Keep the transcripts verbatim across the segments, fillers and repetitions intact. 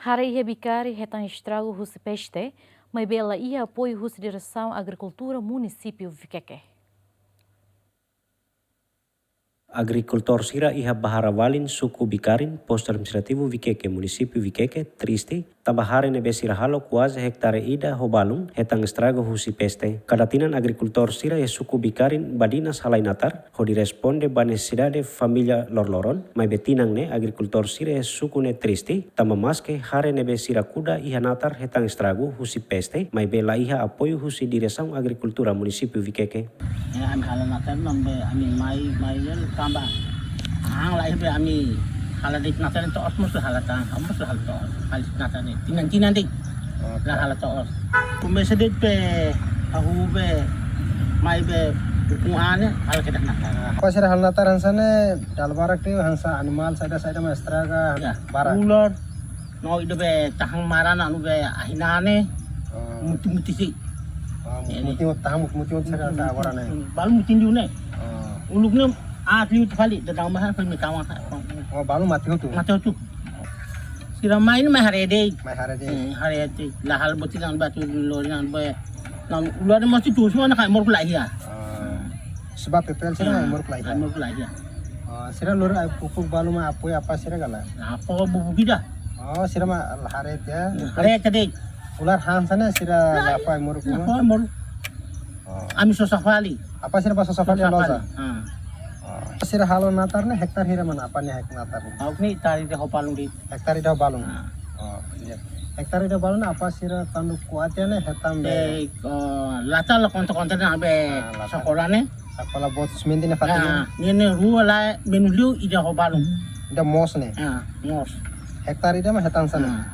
Hare iha Bikari hetan estragu husi peste, maibé la iha apoiu husi Diresaun Agrikultura Munisípiu Vikeke. Agrikultór sira iha Baharavalin, suku Bikarin, postu administrativu Vikeke, munisípiu Vikeke, triste, tanba hare ne'ebé sira halo kuaze ektare ida ho balun hetan estragu husi peste. Kada tinan agrikultór sira iha suku Bikarin badinas halai natar, hodi responde ba nesesidade família loroloron, maibé tinan ne'e agrikultór sira iha suku ne'e triste, tanba maske hare ne'ebé sira kuda iha natar hetan estragu husi peste, maibé la iha apoiu husi Diresaun Agrikultura Munisípiu Vikeke. Ya, ami halo natar ne'ebé ami mai, mai ya tanba. Hang la iha be ami halo de'it natar ne'e to'os mós halo tan, mós halo to'os. Halo natar ne'e tinan-tinan de'it. Oke. La halo to'os. Komesa de'it be hahú be mai be ukun an ne'e halo kedas natar. Apa sira halo natar hanesan ne'e dala barak de'it hanesan animál saida-saida mak estraga. Ya, barak. Ular, no ida be tahan maran anu be ahi-na'an ne'e. Oh. Mutin-mutin sira. Oh, ya, mutin-mutin, tahan mutin-mutin sira sa agora ne'e. Hmm, balu mutin liu ne'e. Oh. Uluk ne'e aat liu tiha fali, daudaun mai fali mai kawan. Oh, balu mate hotu. Mate hotu. Sira mai ne'e mai haree de'it. Mai haree de'it. Hmm, haree de'it. La halo buat ida, batu lori ne'e boe. Nah, ular ne'e mós tuur sira ne'e ka ai-moruk la iha. Ah. Sebab pepel sira ai-moruk la iha. Ai-moruk la iha. Ah, sira lori ai-moruk balu mak apoiu apa sira ka lae? Apa bubu kita? Oh, sira mak haree de'it ya. Haree de'it. Ular hanesan ne'e sira la apoiu ai-moruk. La apoiu ai-moruk. Oh. Ami sosa fali. Apa sira ba sosa fali loja? Ah. Oh. Sira halo natar ne'e hektare hira mak apa nia hek natar ne'e? Ha'u ne'e hektare ida ho balun de'it. Hektare ida ho balun. Ah. Oh, iya. Hektare ida ho balun apa sira tanba kuaze ne'e hetan be? Eh, oh, lata la konta-konta ne'ebé. Ah, lata. Sakola ne'e. Sakola boot semente ne'e fatin. Ah, ne'e, ne'e rua la menus liu ida ho balun. Ida moos ne'e. Ah, moos. Hektare ida mak hetan hanesan ne'e. Ah.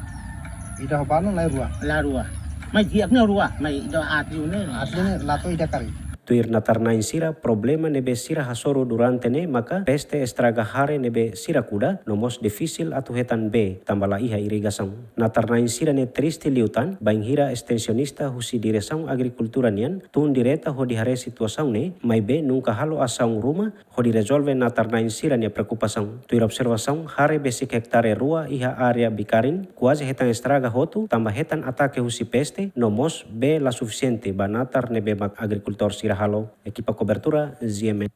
Ida ho balun la rua. La rua. Mai di'ak ne'e rua, mai ida aat liu ne'e. Aat liu ne'e la to'o ida karik. Tuir natar-na'in sira, problema ne'ebé sira hasoru durante ne'e maka peste estraga hare ne'ebé sira kuda, no mós difisil atu hetan bee, tanba la iha irrigasaun. Natar-na'in sira-ne'e triste liután, bainhira estensionista husi Diresaun Agrikultura nian tun direta hodi haree situasaun ne'e, maibé nunka halo asaun ruma hodi rezolve natar-na'in sira-nia preokupasaun. Tuir observasaun, hare besik hektare rua iha área Bikarin kuaze hetan estraga hotu, tanba hetan atake husi peste, no mós bee la sufisiente ba natar ne'ebé mak agrikultór sira halo. Ekipa kobertura, Z M N.